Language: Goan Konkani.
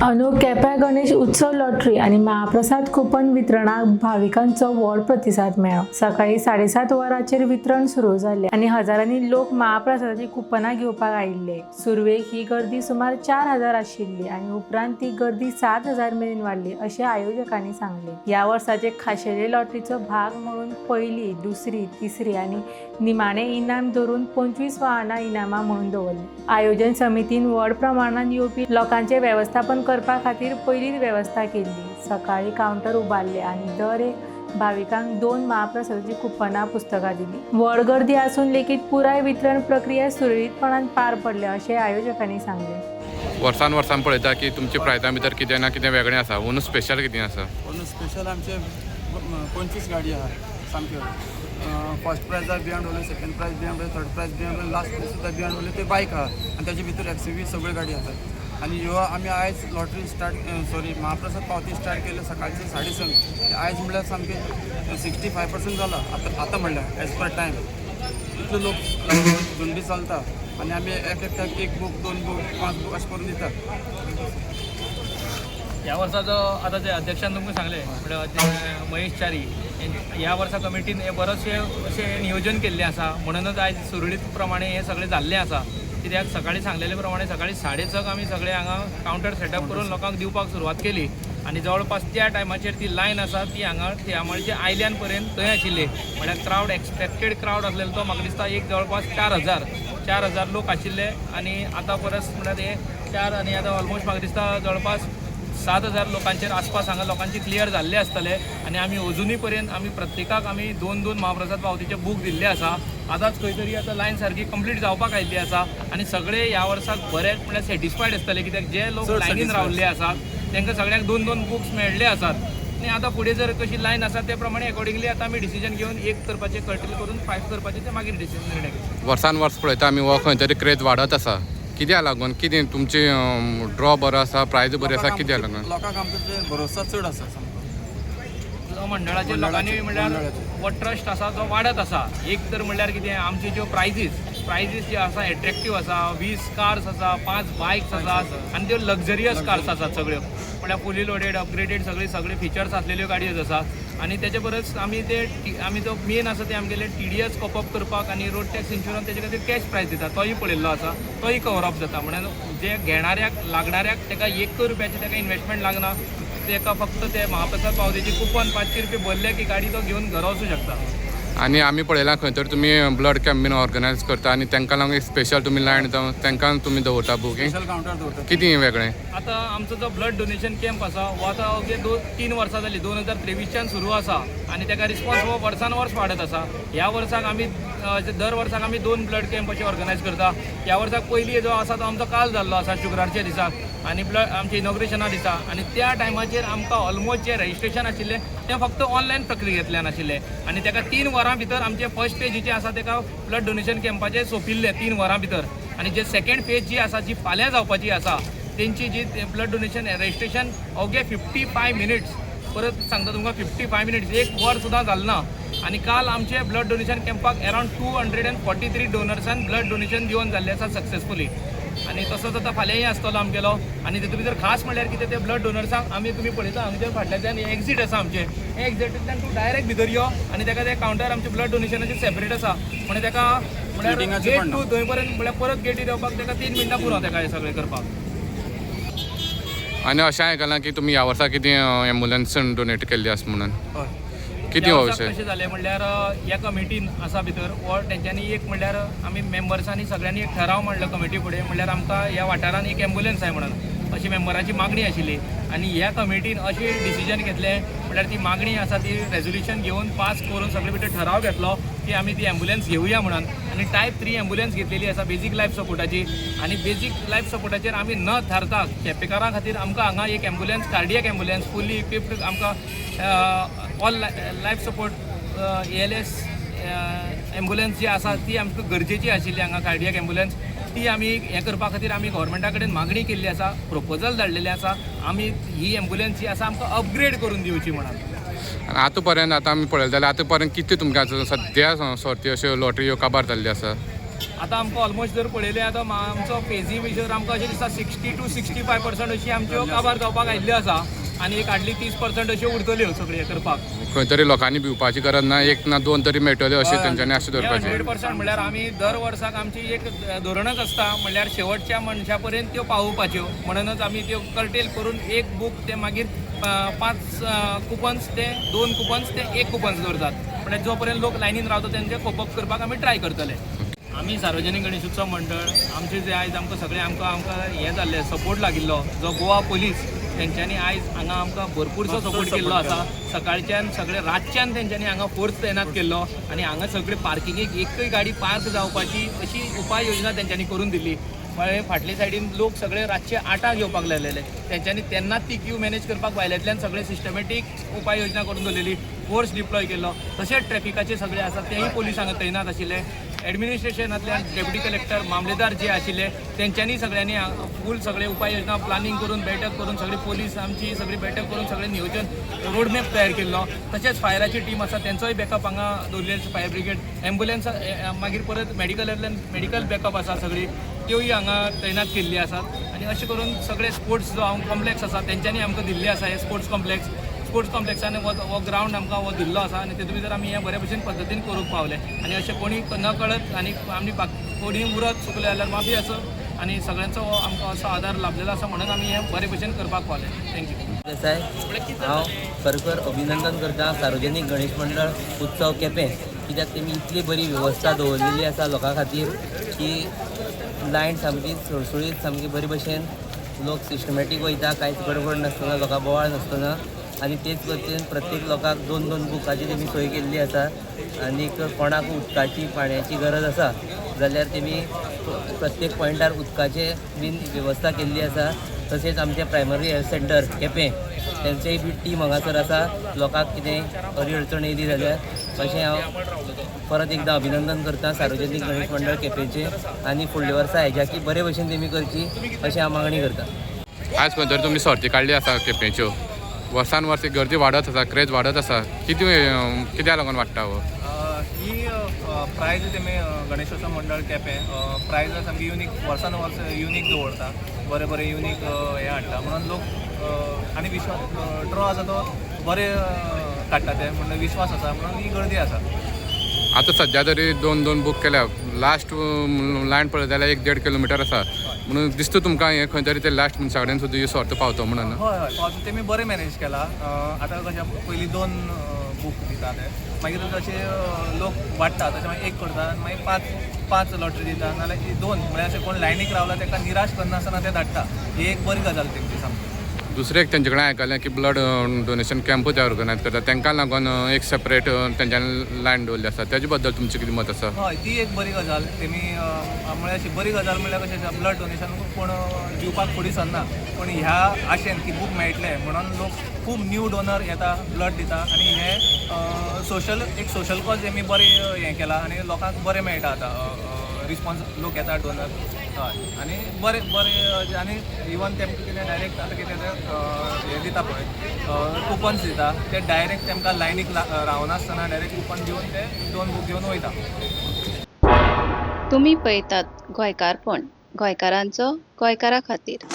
अंदू केप्यां गणेश उत्सव लॉटरी आनी महाप्रसाद कुपन वितरणाक भाविकांचो व्हड प्रतिसाद मेळ्ळो. सकाळी 7:30 वरांचेर वितरण सुरू जालें आनी हजारांनी लोक महाप्रसादाची कुपनां घेवपाक आयिल्ले. सुरवेक ही गर्दी सुमार 4000 आशिल्ली आनी उपरांत ती गर्दी 7000 मेरेन वाडली, अशें आयोजकांनी सांगलें. ह्या वर्साचे खाशेले लॉटरीचो भाग म्हणून पयली, दुसरी, तिसरी आनी निमाणे इनाम धरून 25 वाहनां इनामां म्हणून दवरली. आयोजन समितीन व्हड प्रमाणात येवपी लोकांचे वेवस्थापन करपा खातीर पयलीच वेवस्था केल्ली. सकाळी कावंटर उबारले आनी दर एक भाविकांक दोन महाप्रसादाची कुपनां पुस्तकां दिली. व्हड गर्दी आसून लेगीत पुराय वितरण प्रक्रिया सुरळीतपणान पार पडले, अशें आयोजकांनी सांगलें. वर्सान वर्सान पळयता की तुमच्या प्रायजा भितर कितें ना कितें वेगळें आसा. अंदू स्पेशल कितें आसा? अंदू स्पेशल आमचे 25 गाडी आहा सामक्यो. फर्स्ट प्रायज आहा BMW, second prize BMW, third prize BMW, last prize सुद्दां BMW. ते बायक आहा आनी ताजे भितर XUV सगळ्यो गाडी आसात. आनी ह्यो आमी आयज लॉटरी स्टार्ट, सॉरी, महाप्रसाद पावती स्टार्ट केले सकाळचे 6:30. आयज म्हणल्यार सामकें 65% जाला आतां आतां, म्हणल्यार एज पर टायम इतलो लोक झुंडी चलता आनी आमी एक एकट्याक एक बूक, दोन बूक, पांच बूक अशें करून दितात. ह्या वर्साचो आतां जे अध्यक्षान तुमकां सांगलें, म्हणल्यार ते महेश च्यारी, ह्या वर्सा कमिटीन हें बरोचशें अशें नियोजन केल्लें आसा. म्हणूनच आयज सुरळीत प्रमाणे हें सगळें जाल्लें आसा. कित्याक सकाळी सांगलेले प्रमाणे सकाळी 6:30 आमी सगळे हांगा कावंटर सेटअप करून लोकांक दिवपाक सुरवात केली आनी जवळपास त्या टायमाचेर ती लायन आसा ती हांगा थियामळचे आयल्यान पर्यंत थंय आशिल्ली. म्हळ्यार क्रावड, एक्सपेक्टेड क्रावड आसलेलो तो म्हाका दिसता एक जवळपास 4000, 4000 लोक आशिल्ले. आनी आतां परस म्हळ्यार हे चार आनी आतां ऑलमोस्ट म्हाका दिसता जवळपास 7000 लोकांचेर आसपास हांगा लोकांचे क्लियर जाल्ले आसतले. आनी आमी अजुनूय पर्यंत आमी प्रत्येकाक आमी दोन दोन महाप्रसाद पावतीचे बूक दिल्ले आसा. आतांच खंय तरी आतां लायन सारकी कंप्लीट जावपाक आयिल्ली आसा आनी सगळे ह्या वर्साक बरे म्हळ्यार सॅटिस्फायड आसतले, कित्याक जे लोक चड लायनीन satisfied. रावल्ले आसात तांकां सगळ्यांक दोन दोन बुक्स मेळ्ळे आसात. आनी आतां फुडें जर कशी लायन आसा ते प्रमाणे एकॉर्डिंगली आतां आमी डिसिजन घेवन एक करपाचें कर्टेल करून फायव करपाचें, ते मागीर डिसिजन निर्णय घेतले. वर्सान वर्स पळयता आमी, हो खंय तरी क्रेज वाडत आसा. कित्याक लागून? कितें तुमचे ड्रॉ बरो आसा, प्रायज बरी आसा, कित्याक लागून? लोकांक आमचो भरोसा चड आसा सामको. जो मंडळाचे लोकांनी म्हणल्यार मंडळाचे. हो ट्रस्ट आसा जो वाडत आसा. एक तर म्हणल्यार कितें, आमची ज्यो प्रायजीस ज्यो आसा एट्रेक्टीव आसा. 20 कार्स आसा, पांच बायक्स आसा आनी त्यो लक्झरियस कार्स आसात सगळ्यो, म्हणल्यार फुली लोडेड, अपग्रेडेड, सगळे सगळे फिचर्स आसलेल्यो गाडयो आसात. आनी तेचे परस आमी ते आमी जो मेन आसा ते आमगेले टीडीएस कॉप अप करपाक आनी रोड टॅक्स इन्शुरन्स, तेजे खातीर कॅश प्रायज दिता, तोय पळयल्लो आसा, तोय कवर अप जाता. म्हणून जे घेणाऱ्याक लागणाऱ्याक तेका एक रुपयाची तेका इन्वेस्टमेंट लागना. तेका फक्त ते महाप्रसाद पावतीची कुपन 500 रुपये भरले की गाडी तो घेवन घरा वचूं शकता. आनी आमी पळयलां खंय तरी तुमी ब्लड कॅम्प बीन ऑर्गनायज करता आनी तांकां लागून एक स्पेशल तुमी लायन जावन तांकां तुमी दवरता बुकींग. स्पेशल कावंटर दवरतात. कितें वेगळें? आतां आमचो जो ब्लड डोनेशन कॅम्प आसा हो आतां अवघे 2-3 वर्सां जालीं, 2023च्यान सुरू आसा आनी तेका रिस्पॉन्स हो वर्सान वर्स वाडत आसा. ह्या वर्साक आमी दर वर्साक आमी दोन ब्लड कॅम्प अशे ऑर्गनायज करता. ह्या वर्साक पयली जो आसा तो आमचो काल जाल्लो आसा, शुक्रारच्या दिसाक आनी ब्लड आमच्या इनॉग्रेशना दिसा. आनी त्या टायमाचेर आमकां ऑलमोस्ट जे रजिस्ट्रेशन आशिल्लें तें फक्त ऑनलायन प्रक्रियेंतल्यान आशिल्लें आनी तेका 3 वरां भितर आमचे फर्स्ट फेजीचे आसा तेका ब्लड डोनेशन कॅम्पाचें सोंपिल्लें 3 वरां भितर. आनी जे सेकंड फेज जी आसा, जी फाल्यां जावपाची आसा, तेंची जी ब्लड डोनेशन रजिस्ट्रेशन अवघे 55 मिनिट्स, परत सांगता तुमकां, 55 मिनिट्स, एक वर सुद्दां जालें ना. आनी काल आमचे ब्लड डोनेशन कॅम्पाक अरावंड 243 डोनर्सान ब्लड डोनेशन दिवन जाल्लें आसा सक्सेसफुली. आनी तसोच आतां फाल्यांय आसतलो आमगेलो. आनी तितून भितर खास म्हणल्यार कितें, ते ब्लड डोनर्सांक आमी, तुमी पळयता हांगचे फाटल्यान एक्झीट आसा आमचें, हे एक्झिटींतल्यान तूं डायरेक्ट भितर यो आनी तेका ते कावंटर आमचे ब्लड डोनेशनाचे सेपरेट आसा. म्हणजे तेका म्हणल्यार वेटिंगाचें गेट पण ना. टू थंय पर्यंत, म्हणल्यार परत गेटीर येवपाक तेका 3 मिनटां पुरो तेका हें सगळें करपाक. आनी अशें आयकलां की तुमी ह्या वर्सा कितें एम्बुलन्स डोनेट केल्ली आसा म्हणून. हय. कितें त्या हो वर्साक विशय? कशें जालें म्हणल्यार ह्या कमिटीन आसा भितर हो तेंच्यांनी एक म्हणल्यार आमी मेंबर्सांनी सगळ्यांनी एक ठराव मांडलो कमिटी फुडें, म्हणल्यार आमकां ह्या वाठारान एक एम्बुलन्स जाय म्हणून अशी मेंबराची मागणी आशिल्ली. आनी ह्या कमिटीन अशें डिसिजन घेतलें, म्हणल्यार ती मागणी आसा ती रेजोल्युशन घेवन पास करून सगळे भितर ठराव घेतलो की आमी ती एम्बुलन्स घेवया म्हणून. आनी टायप 3 एम्बुलन्स घेतलेली आसा बेजीक लायफ सपोर्टाची. आनी बेजीक लायफ सपोर्टाचेर आमी न थारता केपेकारां खातीर आमकां हांगा एक ambulance, cardiac ambulance, fully equipped, आमकां all life support, ALS ambulance जी आसा ती आमकां गरजेची आशिल्ली हांगा. कार्डियक एम्बुलन्स ती आमी हें करपा खातीर आमी गव्हर्मेंटा कडेन मागणी केल्ली आसा, प्रपोजल धाडलेलें आसा आमी, ही एम्बुलन्स जी आसा आमकां अपग्रेड करून दिवची म्हणून. आनी आतां पर्यंत आतां आमी पळयले जाल्यार आतां पर्यंत कितले तुमकां आतां सद्या सर्ती अश्यो लॉटरी ह्यो काबार जाल्ल्यो आसा? आतां आमकां ऑलमोस्ट जर पळयलें आतां आमचो फेजी भितर आमकां अशें दिसता 60 to 65% अशी आमच्यो काबार जावपाक आयिल्ल्यो आसा आनी एक हार्डली 30% अश्यो उरतल्यो सगळ्यो करपाक. खंय तरी लोकांनी भिवपाची गरज ना, एक ना दोन तरी मेळटल्यो अशें तेंच्यांनी अशें दवरपाचें. 100%. म्हणल्यार आमी दर वर्साक आमची एक धोरणच आसता, म्हणल्यार शेवटच्या मनशा पर्यंत त्यो पावोवपाच्यो. म्हणूनच आमी त्यो कर्टेल करून एक बूक ते मागीर पांच कुपन्स ते दोन कुपन्स ते एक कुपन्स दवरतात. म्हणल्यार जो पर्यंत लोक लायनीन रावता तेंचे कोपअप करपाक आमी ट्राय करतले. आमी सार्वजनीक गणेशोत्सव मंडळ आमचे जे आयज आमकां सगळे आमकां हें जाल्लें सपोर्ट लागिल्लो जो गोवा पोलीस, तेंच्यांनी आयज हांगा आमकां भरपूरसो सपोर्ट केल्लो आसा. सकाळच्यान सगळे रातच्यान तेंच्यांनी हांगा फोर्स तैनात केल्लो आनी हांगा सगळे पार्किंगेक एकय गाडी पार्क जावपाची अशी उपाय योजना तेंच्यांनी करून दिल्ली. म्हळ्यार फाटले सायडीन लोक सगळे रातचे 8ांक येवपाक लागलेले, तेंच्यांनी तेन्नाच ती क्यू मॅनेज करपाक भायल्यांतल्यान सगळे सिस्टमॅटीक उपाय योजना करून दवरलेली, फोर्स डिप्लॉय केल्लो. तशेंच ट्रॅफिकाचे सगळे आसा तेय पोलीस हांगा तैनात आशिल्ले. एडमिनिस्ट्रेशनांतल्यान डेप्युटी कलेक्टर, मामलेदार जे आशिल्ले तेंच्यांनी सगळ्यांनी फूल सगळे उपाय योजना प्लानिंग करून, बैठक करून, सगळी पोलीस आमची सगळी बैठक करून सगळें नियोजन रोड मॅप तयार केल्लो. तशेंच फायराची टीम आसा, तेंचोय बॅकअप हांगा दवरलेलो. फायर ब्रिगेड, एम्बुलन्स, मागीर परत मेडिकलांतल्यान मेडिकल बॅकअप आसा, सगळी त्योय हांगा तैनात केल्ली आसात. आनी अशें करून सगळे स्पोर्ट्स जो कॉम्प्लेक्स आसा तेंच्यांनी आमकां दिल्ली आसा. हे स्पोर्ट्स कॉम्प्लेक्स, स्पोर्ट्स कॉम्प्लेक्सान हो हो ग्रावंड आमकां हो दिल्लो आसा आनी तितून भितर आमी हें बरे भशेन पद्दतीन करूंक पावले. आनी अशें कोणी न कळत आनी आमी कोणी उरत चुकले जाल्यार माफी आसा. आनी सगळ्यांचो हो आमकां असो आदार लाभलेलो आसा म्हणून आमी हें बरे भशेन करपाक पावले. Thank you. Desai. हांव खरोखर अभिनंदन करता सार्वजनीक गणेश मंडळ उत्सव केपें, कित्याक तेमी इतली बरी वेवस्था दवरलेली आसा लोकां खातीर की लायन सामकी सुळसुळीत, सामकी बरी भशेन लोक सिस्टमॅटीक वयता, कांयच गडबड नासतना, लोकां बोवाळ नासतना. आनी तेच पद्दतीन प्रत्येक लोकांक दोन दोन बुकाची तेमी सोय केल्ली आसा. आनीक कोणाक उदकाची पाणयाची गरज आसा जाल्यार तेमी प्रत्येक पॉयंटार उदकाचे बीन वेवस्था केल्ली आसा. तशेंच आमचें प्रायमरी हेल्थ सेंटर केपें तेंचेय बी टीम हांगासर आसा, लोकांक कितेंय अडी अडचण येयली जाल्यार. अशें हांव परत एकदां अभिनंदन करता सार्वजनीक गणेश मंडळ केपेंचें आनी फुडल्या वर्सा हेज्याकी बरे भशेन तेमी करची अशें हांव मागणी करता. आयज खंय तरी तुमी सर्ती काडली आसा केपेंच्यो. वर्सान वर्स गर्दी वाडत आसा, क्रेज वाडत आसा. कितें कित्याक लागून वाडटा हो? ही प्रायज तेमी गणेशोत्सव मंडळ केपें प्रायज सामकी युनीक, वर्सान वर्स युनीक दवरता, बरे बरे युनीक हें हाडटा म्हणून लोक आनी विश्वास ड्रॉ आसा तो बरे काडटा ते म्हणून विश्वास आसा, म्हणून ही गर्दी आसा. आतां सद्या तरी दोन दोन बूक केल्या. लास्ट लायन पळयत जाल्यार एक देड किलोमिटर आसा. म्हणून दिसता तुमकां हें खंय तरी ते लास्ट मनशा कडेन सुद्दां ही सर्त पावतो म्हणून? हय हय पावता. तेमी बरें मॅनेज केला. आतां कशें, पयलीं दोन बूक दिता ते, मागीर जशे लोक वाडटा तशें मागीर एक करता आनी मागीर पांच पांच लॉटरी दिता, नाल्यार दोन. म्हळ्यार अशें कोण लायनीक रावला ताका निराश करनासतना ते धाडटा. ही एक बरी गजाल तेंची सामकी. दुसरें एक तेंचे कडेन आयकलें की ब्लड डोनेशन कॅम्पूय ते ऑर्गनायज करता, तांकां लागून एक सेपरेट तेंच्यांनी लायन दवरली आसा. तेजे बद्दल तुमचें कितें मत आसा? हय, ती एक बरी गजाल तेमी, म्हळ्यार अशी बरी गजाल म्हळ्यार कशें आसा, ब्लड डोनेशन कोण दिवपाक फुडें सरना, पूण ह्या आशेन की बूक मेळटले म्हणून लोक खूब न्यू डोनर येता, ब्लड दिता. आनी हें सोशल एक सोशल कॉज तेमी बरें हें केलां आनी लोकांक बरें मेळटा आतां रिस्पॉन्स, लोक येता डोनर. हय, आनी बरें बरें. आनी इवन तेमकां कितें डायरेक्ट आतां कितें तें हें दिता पळय, कुपन्स दिता ते डायरेक्ट तेमकां लायनीक रावनासतना डायरेक्ट कुपन दिवन ते दोन बूक घेवन वयता. तुमी पळयतात गोंयकारपण, गोंयकारांचो गोंयकारा खातीर.